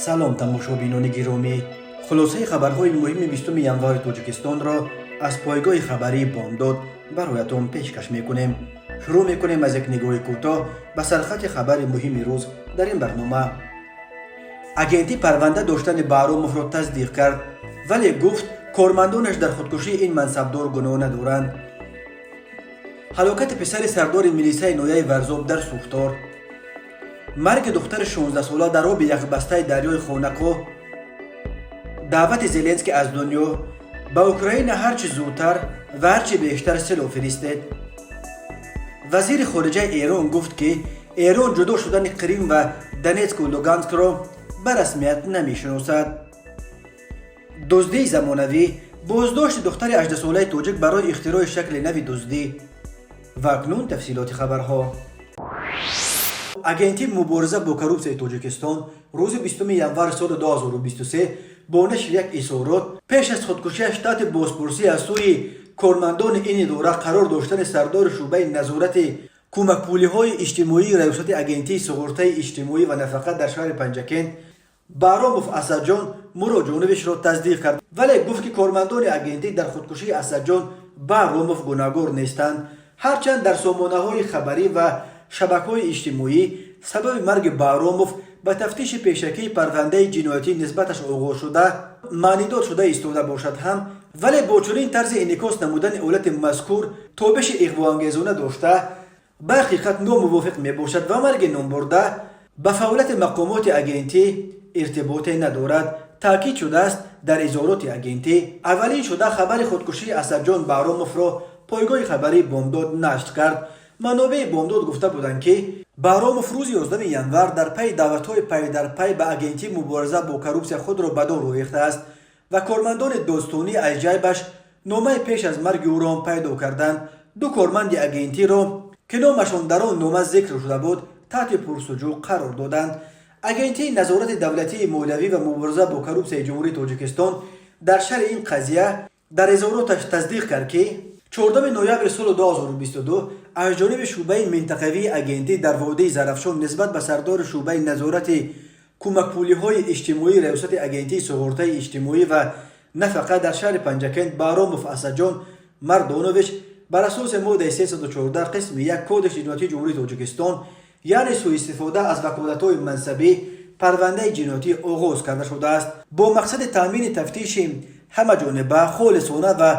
Салом, тамошобинони гиромӣ! Хулосаи хабарҳои муҳими 20 январи Тоҷикистонро аз пойгоҳи хабарии «Бомдод» бароятон пешкаш мекунем. Шурӯъ мекунем аз як нигоҳи кӯтоҳ ба сархати хабари муҳими рӯз дар ин барнома. Агентӣ парванда доштани Баҳромовро тасдиқ кард, вале гуфт, кормандонаш дар худкушии ин мансабдор гуноҳ надоранд. Ҳалокати писари сардори милисаи ноҳияи Варзоб дар сӯхтор, марги духтари 16сола дар оби яхбастаи дарёи Хонақоҳ, даъвати Зеленский аз дунё: ба Украина ҳарчи зудтар ва ҳарчи бештар силоҳ фиристед. Вазири хориҷаи Эрон гуфт, ки Эрон ҷудо шудани Қрим ва Донецку Луганскро ба расмият намешиносад. Дуздии замонавӣ: боздошти духтари 18солаи тоҷик барои ихтирои шакли нави дуздӣ. Ва акнун тафсилоти хабарҳо. Агентии мубориза бо коррупсияи Тоҷикистон рӯзи 20 январи соли 2023 бо нашри як изҳорот пеш аз худкушиаш таҳти бозпурсӣ аз сӯи кормандони ин идора қарор доштани сардори шӯъбаи назорати кӯмакпулиҳои иҷтимоии Раёсати Агентии суғуртаи иҷтимоӣ ва нафақа дар шаҳри Панҷакент Баҳромов Асадҷон Муроҷоновичро тасдиқ кард, вале гуфт, ки кормандони агентӣ дар худкушии Асадҷон Баҳромов гунаҳгор нестанд. Ҳарчанд дар сомонаҳои хабарӣ ва шабакаҳои иҷтимоӣ сабаби марги Баҳромов ба тафтиши пешакии парвандаи ҷиноятӣ нисбаташ оғоз шуда маънидод шуда истода бошад ҳам, вале бо чунин тарзи инъикос намудани ҳолати мазкур тобиши иғвоангезона дошта, ба ҳақиқат номувофиқ мебошад ва марги номбурда ба фаъолияти мақомоти агентӣ иртиботе надорад, таъкид шудааст дар изҳороти агентӣ. Аввалин шуда хабари худкушии Асадҷон Баҳромовро пойгоҳи хабарии «Бомдод» нашр кард. Манобеи «Бомдод» гуфта буданд, ки Баҳромов рӯзи 11 январ дар пайи даъватҳои пайдарпай ба Агентии мубориза бо коррупсия худро ба дор овехтааст ва кормандони додстонӣ аз ҷайбаш номаи пеш аз марги ӯро пайдо карданд. Ду корманди агентиро, ки номашон дар он нома зикр шуда буд, таҳти пурсуҷӯ қарор доданд. Агентии назорати давлатии молиявӣ ва мубориза бо коррупсияи Ҷумҳурии Тоҷикистон дар шарҳи ин қазия дар изҳороташ тасдиқ кард, ки 4 ноябри соли 2022 аз ҷониби шӯъбаи минтақавии агентӣ дар водии Зарафшон нисбат ба сардори шӯъбаи назорати кӯмакпулиҳои иҷтимоии Раёсати Агентии суғуртаи иҷтимоӣ ва нафақа дар шаҳри Панҷакент Баҳромов Асадҷон Мардонович бар асоси моддаи 314 қисми 1 Кодекси ҷиноятии Ҷумҳурии Тоҷикистон, яъне сӯистифода аз ваколатҳои мансабӣ, парвандаи ҷиноятӣ оғоз карда шудааст. Бо мақсади таъмини тафтиши ҳамаҷониба, холисона ва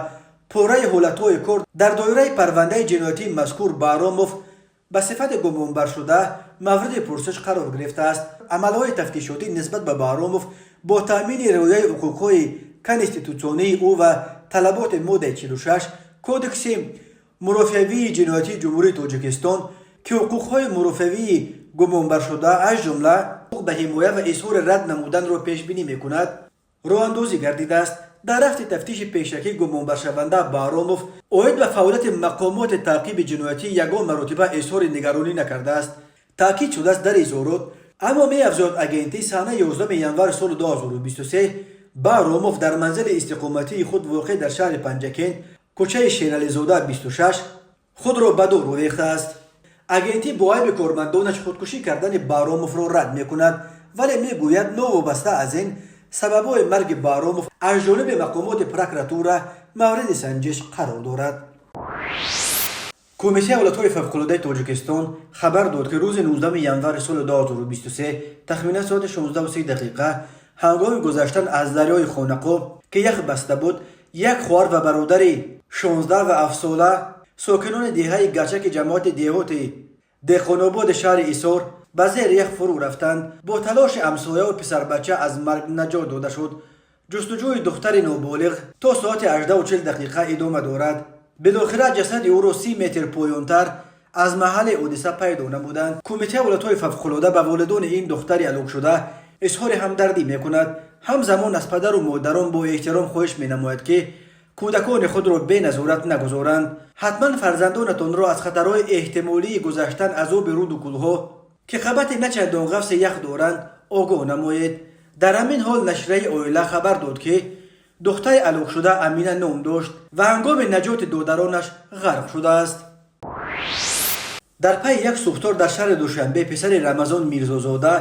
пурраи ҳолатҳои кор дар доираи парвандаи ҷиноятии мазкур Баҳромов ба сифати гумонбаршуда мавриди пурсиш қарор гирифтааст. Амалҳои тафтишотӣ нисбат ба Баҳромов бо таъмини риояи ҳуқуқҳои конститутсионии ӯ ва талаботи моддаи 46 Кодекси мурофиавии ҷиноятии Ҷумҳурии Тоҷикистон, ки ҳуқуқҳои мурофиавии гумонбаршуда, аз ҷумла ҳуқуқ ба ҳимоя ва изҳори рад намуданро пешбинӣ мекунад, роҳандозӣ гардидааст. Дар рафти тафтиши пешакӣ гумонбаршаванда Баҳромов оид ба фаъолияти мақомоти таъқиби ҷиноятӣ ягон маротиба изҳори нигаронӣ накардааст, таъкид шудааст дар изҳорот. Аммо, меафзояд агентӣ, санаи 11 январи соли 2023 Баҳромов дар манзили истиқоматии худ, воқеъ дар шаҳри Панҷакент, кӯчаи Шерализода 26, худро ба дор овехтааст. Агентӣ бо айби кормандонаш худкушӣ кардани Баҳромовро рад мекунад, вале мегӯяд, новобаста аз ин, сабабҳои марги Баҳромов аз ҷониби мақомоти прокуратура мавриди санҷиш қарор дорад. Кумитаи ҳолатҳои фавқулодаи Тоҷикистон хабар дод, ки рӯзи 19 январи соли 2023 тахминан соати 16 дақиқа ҳангоми гузаштан аз дарёи Хонақоҳ, ки ях баста буд, як хоҳар ва бародари 16 ва 7сола, сокинони деҳаи Гарчаки ҷамоати деҳоти Деҳқонободи шаҳри Исор, ба зери ях фурӯ рафтанд. Бо талоши ҳамсояву писарбача аз марг наҷот дода шуд. Ҷустуҷӯи духтари ноболиғ то соати 18:40 дақиқа идома дорад. Билохира ҷасади ӯро 30 метр поёнтар аз маҳалли ҳодиса пайдо намуданд. Кумитаи ҳолатҳои фавқулода ба волидони ин духтари ҳалокшуда изҳори ҳамдардӣ мекунад. Ҳамзамон аз падару модарон бо эҳтиром хоҳиш менамояд, ки кӯдакони худро беназорат нагузоранд. Ҳатман фарзандонатонро аз хатарҳои эҳтимолии гузаштан аз оби руду кӯлҳо, ки қабати начандон ғафси ях доранд, огоҳ намоед. Дар ҳамин ҳол нашрияи «Оила» хабар дод, ки духтари ҳалокшуда Амина ном дошт ва ҳангоми наҷоти додаронаш ғарқ шудааст. Дар пайи як сӯхтор дар шаҳри Душанбе писари Рамазон Мирзозода,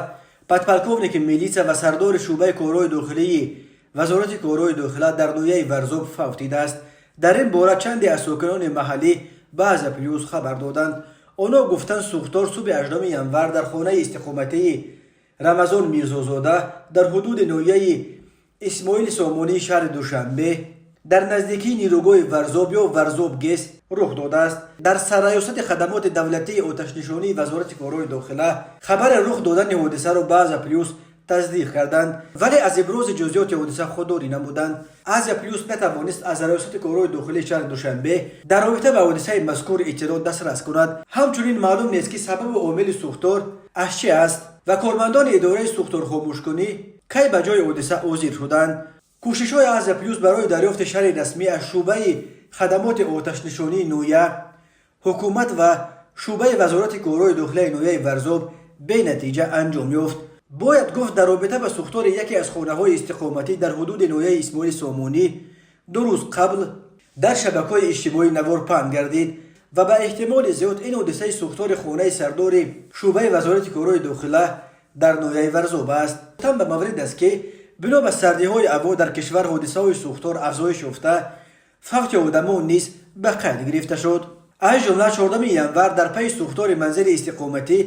Подполковники милиса ва сардори шӯъбаи корҳои дохилии Вазорати корҳои дохила дар ноҳияи Варзоб фавтидааст. Дар ин бора чанде аз сокинони маҳаллӣ ба Азия Плюс хабар доданд. Онҳо гуфтанд, сӯхтор субҳи 8 январ дар хонаи истиқоматии Рамазон Мирзозода дар ҳудуди ноҳияи Исмоили Сомонии шаҳри Душанбе, дар наздикии нерӯгоҳи Варзоб ё Варзоб ГЭС рух додааст. Дар Сарраёсати хадамоти давлатии оташнишонии Вазорати корҳои дохила хабари рух додани ҳодисаро ба Азия Плюс тасдиқ карданд, вале аз ибрози ҷузъиёти ҳодиса худдорӣ намуданд. Азия Плюс натавонист аз Раёсати корҳои дохилии шаҳри Душанбе дар робита ба ҳодисаи мазкур иттилоъ дастрас кунад. Ҳамчунин маълум нест, ки сабабу омили сӯхтор аз чи аст ва кормандони идораи сӯхторхомӯшкунӣ кай ба ҷои ҳодиса ҳозир шуданд. Кӯшишҳои Азия Плюс барои дарёфти шарҳи расмӣ аз шӯъбаи хадамоти оташнишонии ноҳия, ҳукумат ва шӯъбаи Вазорати корҳои дохилаи ноҳияи Варзоб бенатиҷа анҷом ёфт. Бояд гуфт, дар робита ба сӯхтори яке аз хонаҳои истиқоматӣ дар ҳудуди ноҳияи Исмоили Сомонӣ 2 рӯз қабл дар шабакаҳои иҷтимоӣ навор паҳн гардид ва ба эҳтимоли зиёд ин ҳодисаи сӯхтори хонаи сардори шӯъбаи Вазорати корҳои дохила дар ноҳияи Варзоб аст. Гуфтан ба маврид аст, ки бино ба сардиҳои ҳаво дар кишвар ҳодисаҳои сӯхтор афзоиш ёфта, фавти одамон низ ба қайд гирифта шуд. Аз ҷумла 14 январ дар пайи сӯхтори манзили истиқоматӣ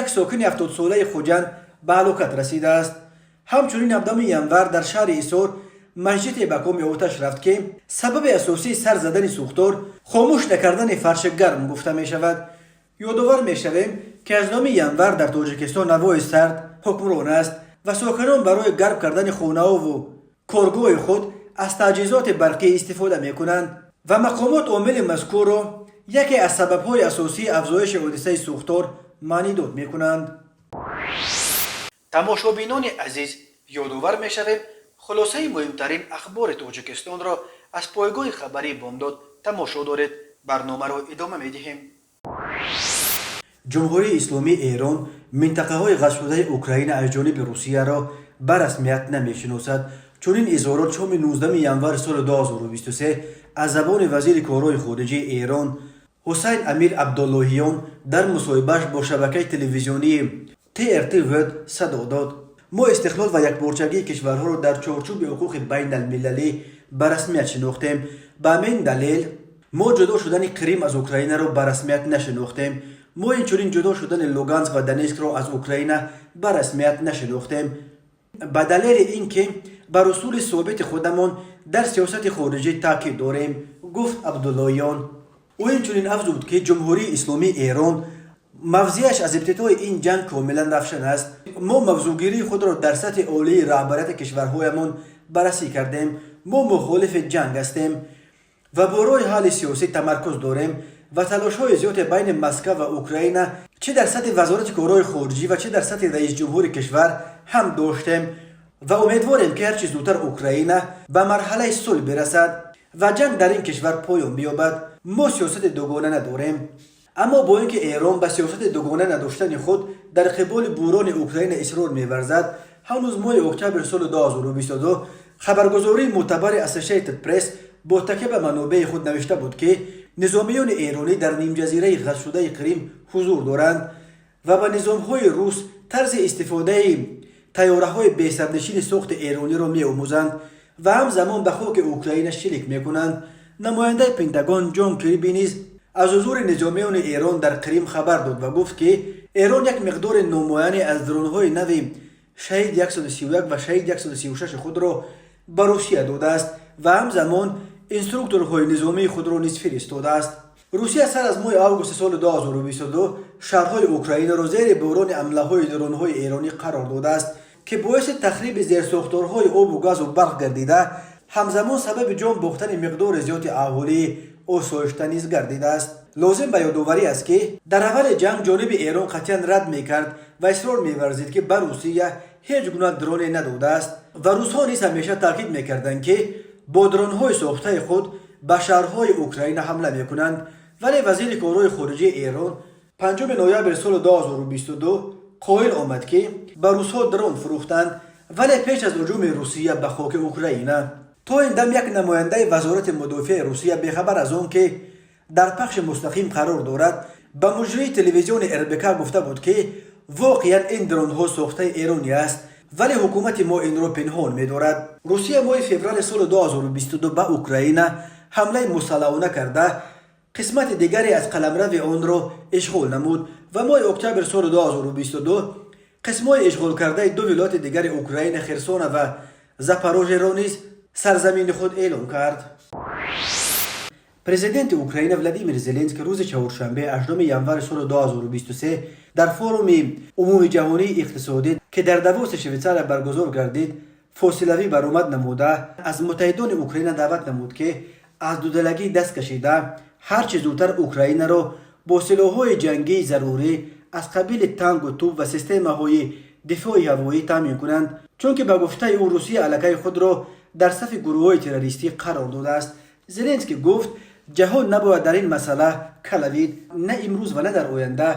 як сокини 70-солаи Хуҷанд ба ҳалокат расидааст. Ҳамчунин 17 январ дар шаҳри Ҳисор масҷиде ба коми оташ рафт, ки сабаби асосии сар задани сӯхтор хомӯш накардани фарши гарм гуфта мешавад. Ёдовар мешавем, ки аз 9 январ дар Тоҷикистон ҳавои сард ҳукмрон аст ва сокинон барои гарм кардани хонаҳову коргоҳи худ аз таҷҳизоти барқӣ истифода мекунанд ва мақомот омили мазкурро яке аз сабабҳои асосии афзоиши ҳодисаи сӯхтор маънидод мекунанд. Тамошобинони азиз, ёдовар мешавем, хулосаи муҳимтарин ахбори Тоҷикистонро аз пойгоҳи хабарии Бомдод тамошо доред. Барномаро идома медиҳем. Ҷумҳурии Исломии Эрон минтақаҳои ғасбшудаи Украина аз ҷониби Русияро ба расмият намешиносад. Чунин изҳорот шоми 19 январи соли 2023 аз забони вазири корҳои хориҷии Эрон Ҳусайн Амир Абдуллоҳиён дар мусоҳибааш бо шабакаи телевизионии ТРТ Ворлд садо дод. Мо истиқлол ва якпорчагии кишварҳоро дар чорчӯби ҳуқуқи байналмилалӣ ба расмият шинохтем. Ба ҳамин далел мо ҷудо шудани Қрим аз Украинаро ба расмият нашинохтем. Мо инчунин ҷудо шудани Луганск ва Донецкро аз Украина ба расмият нашинохтем, ба далели ин ки бар усули собити худамон дар сиёсати хориҷӣ таъкид дорем, гуфт Абдуллоҳиён. Ӯ инчунин афзуд, ки Ҷумҳурии Исломии Эрон мавзеаш аз ибтидои ин ҷанг комилан равшан аст. Мо мавзӯъгирии худро дар сатҳи олии раҳбарияти кишварҳоямон баррасӣ кардем. Мо мухолифи ҷанг ҳастем ва бо роҳи ҳалли сиёсӣ тамаркуз дорем ва талошҳои зиёде байни Москва ва Украина, чӣ дар сатҳи Вазорати корҳои хориҷӣ ва чӣ дар сатҳи раисҷумҳури кишвар ҳам доштем ва умедворем, ки ҳарчи зудтар Украина ба марҳалаи сулҳ бирасад ва ҷанг дар ин кишвар поён биёбад. Мо сиёсати дугона надорем. Аммо бо ин ки Эрон ба сиёсати дугона надоштани худ дар қиболи буҳрони Украина исрор меварзад, ҳанӯз моҳи октябри соли 2022 хабаргузории мӯътабари Associated Press бо такя ба манобеи худ навишта буд, ки низомиёни эронӣ дар нимҷазираи ғасбшудаи Қрим ҳузур доранд ва ба низомҳои рус тарзи истифодаи тайёраҳои бесарнишини сохти эрониро меомӯзанд ва ҳамзамон ба хоки Украина шилик мекунанд. Намояндаи Пентагон Ҷон Кирби низ аз ҳузури низомиёни Эрон дар Қрим хабар дод ва гуфт, ки Эрон як миқдори номуайяне аз дронҳои нави Шаҳид 131 ва Шаҳид 136 худро ба Русия додааст ва ҳамзамон инструкторҳои низомии худро низ фиристодааст. Русия сар аз моҳи августи соли 2022 шаҳрҳои Украинаро зери бӯрони ҳамлаҳои дронҳои эронӣ қарор додааст, ки боиси тахриби зерсохторҳои обу газу барқ гардида, ҳамзамон сабаби ҷон бохтани миқдори зиёди аҳолии осоишта низ гардидааст. Лозим ба ёдоварӣ аст, ки дар аввали ҷанг ҷониби Эрон қатъиян рад мекард ва исрор меварзид, ки ба Русия ҳеҷ гуна дроне надодааст ва русҳо низ ҳамеша таъкид мекарданд, ки бо дронҳои сохтаи худ ба шаҳрҳои Украина ҳамла мекунанд. Вале вазири корҳои хориҷии Эрон 5 ноябри соли 2022 қоил омад, ки ба русҳо дрон фурӯхтанд, вале пеш аз ҳуҷуми Русия ба хоки Украина. То ин дам як намояндаи Вазорати мудофиаи Русия, бехабар аз он ки дар пахши мустақим қарор дорад, ба муҷрии телевизиони РБК гуфта буд, ки Воқеан, ин дронҳо сохтаи эронӣ аст, вале ҳукумати мо инро пинҳон медорад. Русия моҳи феврали соли 2022 ба Украина ҳамлаи мусаллаҳона карда, қисмати дигаре аз қаламрави онро ишғол намуд ва моҳи октябр соли 2022 қисмҳои ишғолкардаи ду вилояти дигари Украина, Херсона ва Запорожеро низ сарзамини худ эълон кард. Президенти Украина Владимир Зеленский рӯзи чаҳоршанбе, 8 январи соли 2023, дар форуми умумиҷаҳонии иқтисодӣ, ки дар Давоси Швейтсария баргузор гардид, фосилавӣ баромад намуда, аз муттаҳидони Украина даъват намуд, ки аз дудалагӣ даст кашида, ҳарчи зудтар Украинаро бо силоҳҳои ҷангии зарурӣ аз қабили тангу тӯб ва системаҳои дифои ҳавоӣ таъмин кунанд, чунки, ба гуфтаи ӯ, Русия аллакай худро дар сафи гурӯҳҳои террористӣ қарор додааст. Зеленский гуфт, ҷаҳон набояд дар ин масъала калавид, на имрӯз ва на дар оянда.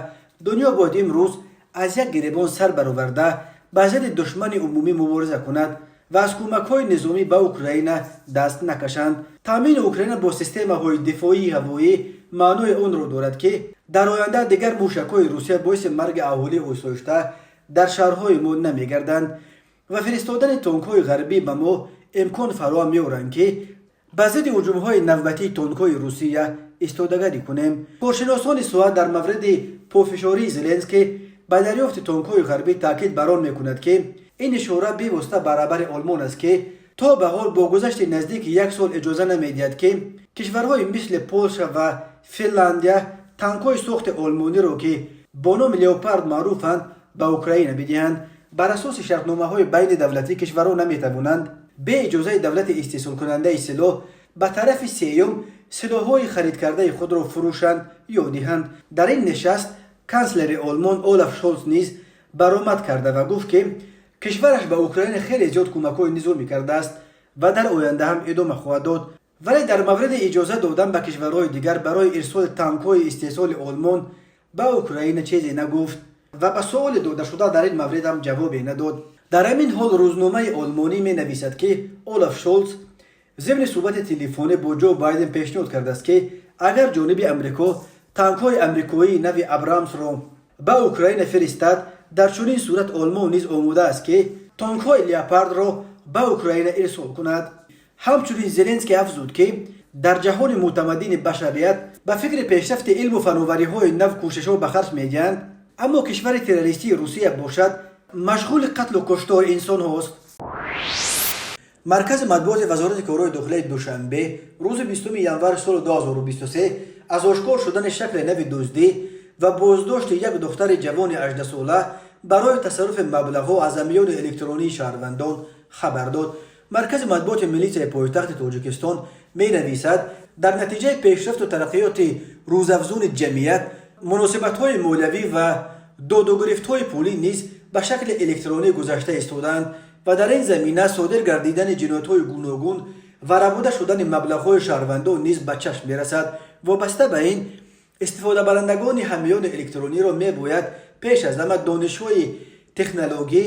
Дунё бояд имрӯз аз як гиребон сар бароварда, ба зидди душмани умумӣ мубориза кунад ва аз кӯмакҳои низомӣ ба Украина даст накашанд. Таъмини Украина бо системаҳои дифоии ҳавоӣ маънои онро дорад, ки дар оянда дигар мушакҳои Русия боиси марги аҳолии осоишта дар шаҳрҳои мо намегарданд ва фиристодани тонкҳои ғарбӣ ба мо имкон фароҳам меоранд, ки ба зидди ҳуҷумҳои навбатии тонкҳои Русия истодагарӣ кунем. Коршиносони соҳа дар мавриди пофишории Зеленский ба дарёфти тонкҳои ғарбӣ таъкид бар он мекунад, ки ин ишора бевосита ба раҳбари Олмон аст, ки то ба ҳол бо гузашти наздики як сол иҷоза намедиҳад, ки кишварҳои мисли Полша ва Финландия танкҳои сохти олмониро, ки бо номи Леопард маъруфанд, ба Украина бидиҳанд. Бар асоси шартномаҳои байни давлатӣ, кишварҳо наметавонанд бе иҷозаи давлати истеҳсолкунандаи силоҳ ба тарафи сеюм силоҳҳои харидкардаи худро фурӯшанд ё диҳанд. Дар ин нишаст канслери Олмон Олаф Шолц низ баромад карда ва гуфт, ки кишвараш ба Украина хеле зиёд кӯмакҳои низомӣ кардааст ва дар оянда ҳам идома хоҳад дод, вале дар мавриди иҷоза додан ба кишварҳои дигар барои ирсоли танкҳои истеҳсоли Олмон ба Украина чизе нагуфт ва ба суоле додашуда дар ин маврид ҳам ҷавобе надод. Дар ҳамин ҳол рӯзномаи олмонӣ менависад, ки Олаф Шолц зимни суҳбати телефонӣ бо Ҷо Байден пешниҳод кардааст, ки агар ҷониби Амрико танкҳои амрикоии нави Абрамсро ба Украина фиристад, дар чунин сурат Олмон низ омода аст, ки тонкҳои Леопардро ба Украина ирсол кунад. Ҳамчунин Зеленский афзуд, ки дар ҷаҳони мутамаддини башарият ба фикри пешрафти илму фановариҳои нав кӯшишҳо ба харҷ медиҳанд, аммо кишвари террористии Русия бошад, машғули қатлу куштори инсонҳост. Маркази матбуоти Вазорати корҳои дохилаи Душанбе рӯзи 20 январи соли 2023 аз ошкор шудани шакли нави дуздӣ ва боздошти як духтари ҷавони 18сола барои тасарруфи маблағҳо аз ҳамёни электронии шаҳрвандон хабар дод. Маркази матбуоти милитсияи пойтахти Тоҷикистон менависад, дар натиҷаи пешрафту тараққиёти рӯзафзуни ҷамъият, муносибатҳои молиявӣ ва додугирифтҳои пулӣ низ ба шакли электронӣ гузашта истодаанд ва дар ин замина содир гардидани ҷиноятҳои гуногун ва рабуда шудани маблағҳои шаҳрвандон низ ба чашм мерасад. Вобаста ба ин, истифодабарандагони ҳамёни электрониро мебояд пеш аз ҳама донишҳои технологӣ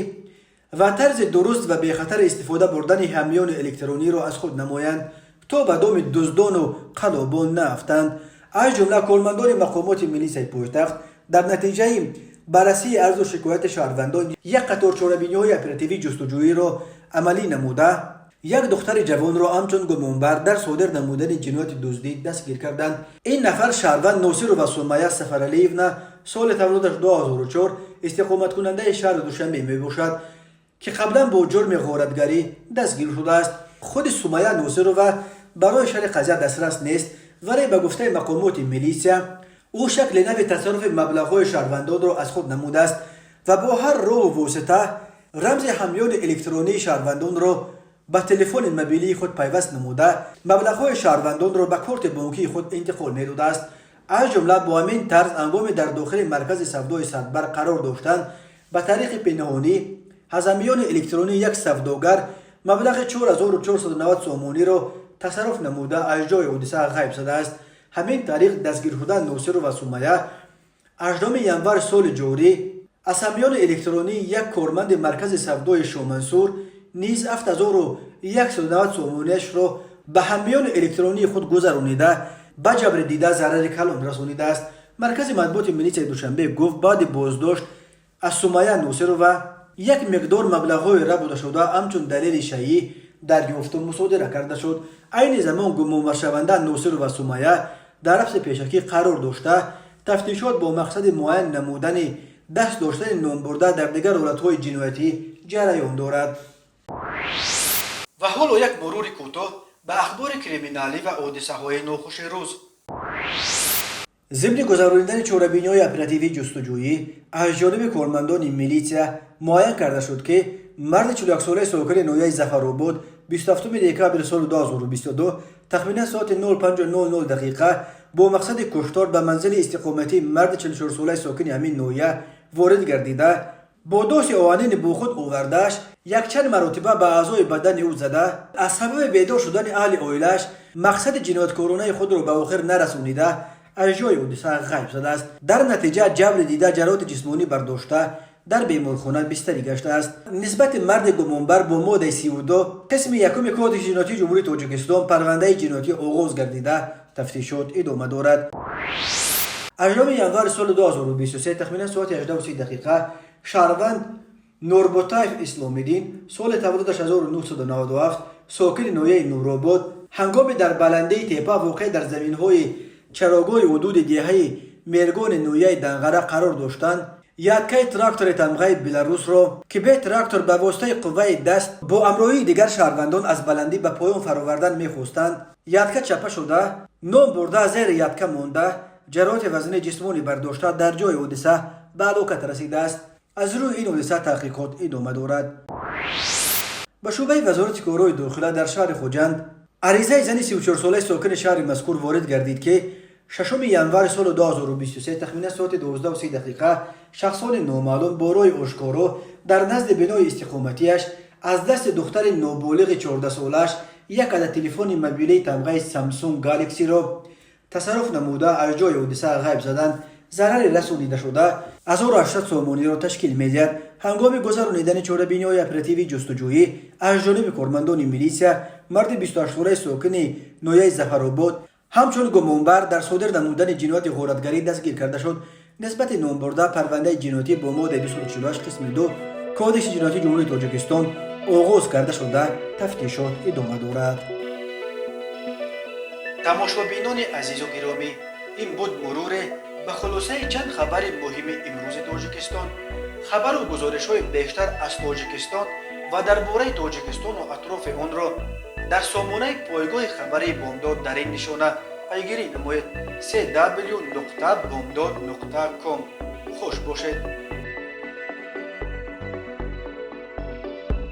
ва тарзи дуруст ва бехатар истифода бурдани ҳамёни электрониро аз худ намоянд, то ба доми дуздону қаллобон наафтанд. Аз ҷумла кормандони мақомоти милисияи пойтахт дар натиҷаи баррасии арзу шикояти шаҳрвандон як қатор чорабиниҳои оперативӣ ҷустуҷӯиро амалӣ намуда, як духтари ҷавонро ҳамчун гумонбар дар содир намудани ҷинояти дуздӣ дастгир карданд. Ин нафар шаҳрванд Носирова Сумая Сафаралиевна, соли таваллудаш 2004, истиқоматкунандаи шаҳри Душанбе мебошад, ки қаблан бо ҷурми ғоратгарӣ дастгир шудааст. Худи Сумая Носирова барои шарҳи қазия дастрас нест, вале ба гуфтаи мақомоти милисия, ӯ шакли нави тасарруфи маблағҳои шаҳрвандонро аз худ намудааст ва бо ҳар роҳу восита рамзи ҳамёни электронии шаҳрвандонро ба телефони мобилии худ пайваст намуда, маблағҳои шаҳрвандонро ба корти бонкии худ интиқол медодааст. Аз ҷумла бо ҳамин тарз, ҳангоми дар дохили маркази савдои Садбар қарор доштан, ба тариқи пинҳонӣ аз ҳамёни электронии як савдогар маблағи 4490 сомониро тасарруф намуда, аз ҷои ҳодиса ғайб задааст. Ҳамин тариқ, дастгиршуда Носирова Сумая 8 январ соли ҷорӣ аз ҳамёни электронии як корманди маркази савдои Шомансур низ 7190 сомониашро ба ҳамёни электронии худ гузаронида, ба ҷабри дида зарари калон расонидааст. Маркази матбуоти милитсияи Душанбе гуфт, баъди боздошт Аз Сумайя Носирова як миқдор маблағҳои рабудашуда ҳамчун далели шайӣ дарёфту мусодира карда шуд. Айни замон гумонбаршаванда Носирова Сумайя дар ҳабси пешакӣ қарор дошта, тафтишот бо мақсади муайян намудани даст доштани номбурда дар дигар ҳолатҳои ҷиноятӣ ҷараён дорад. Ва ҳоло як мурури кӯтоҳ ба ахбори криминалӣ ва ҳодисаҳои нохуши рӯз. Зимни гузаронидани чорабиниҳои оперативии ҷустуҷӯӣ аз ҷониби кормандони милитсия муайян карда шуд, ки марди 41-солаи сокини ноҳияи Зафаробод 27 декабри соли 2022 тахминан соати 05:00 дақиқа бо мақсади куштор ба манзили истиқоматии марди 44-солаи сокини ҳамин ноҳия ворид гардида, бо доси оҳанини бо худ овардааш якчанд маротиба ба аъзои бадани ӯ зада, аз сабаби бедор шудани аҳли оилааш мақсади ҷинояткоронаи худро ба охир нарасонида, аз ҷои ҳодиса ғайб задааст. Дар натиҷа ҷабри дида ҷароҳати ҷисмонӣ бардошта, дар беморхона бистарӣ гаштааст. Нисбати марди гумонбар бо моддаи 32 қисми якуми Кодекси ҷиноятии Ҷумҳурии Тоҷикистон парвандаи ҷиноятӣ оғоз гардида, тафтишот идома дорад. 18 январи соли 2023 тахминан соати 18 дақиқа шаҳрванд Нурботаев Исломиддин, соли таваллудаш 1997, сокини ноҳияи Нуробод, ҳангоми дар баландии тепа, воқеъ дар заминҳои чарогоҳи ҳудуди деҳаи Мергони ноҳияи Данғара қарор доштанд, ядкаи трактори тамғаи Беларусро, ки бе трактор ба воситаи қувваи даст бо ҳамроҳии дигар шаҳрвандон аз баландӣ ба поён фаровардан мехостанд, ядка чапа шуда, ном бурда зери ядка монда, ҷароҳати вазнини ҷисмонӣ бардошта, дар ҷои ҳодиса ба ҳалокат расидааст. Аз рӯи ин ҳодиса таҳқиқот идома дорад. Ба шӯъбаи Вазорати корҳои дохила дар шаҳри Хуҷанд аризаи зани 34-солаи сокини шаҳри мазкур ворид гардид, ки 6 январи соли 2023 тахминан соати 12:30 дақиқа шахсони номаълум бо роҳи ошкоро дар назди бинои истиқоматиаш аз дасти духтари ноболиғи 14-солааш як адад телефони мобилии тамғаи Самсунг Галаксиро тасарруф намуда, аз ҷои ҳодиса ғайб заданд. Зарари расонидашуда 1800 сомониро ташкил медиҳад. Ҳангоми гузаронидани чорабиниҳои оперативии ҷустуҷӯӣ аз ҷониби кормандони милитсия марди 28-солаи сокини ноҳияи Зафаробод ҳамчун гумонбар дар содир намудани ҷинояти ғоратгарӣ дастгир карда шуд. Нисбати номбурда парвандаи ҷиноятӣ бо моддаи 248 қисми 2 Кодекси ҷиноятии Ҷумҳурии Тоҷикистон оғоз карда шуда, тафтишот идома дорад. Тамошобинони азизу гиромӣ, ин буд муруре ба хулосаи чанд хабари муҳими имрӯзи Тоҷикистон. Хабару гузоришҳои бештар аз Тоҷикистон ва дар бораи Тоҷикистону атрофи онро дар сомонаи пойгоҳи хабарии Бомдод дар ин нишона пайгирӣ намоед: cw.bomdod.com. Хуш бошед.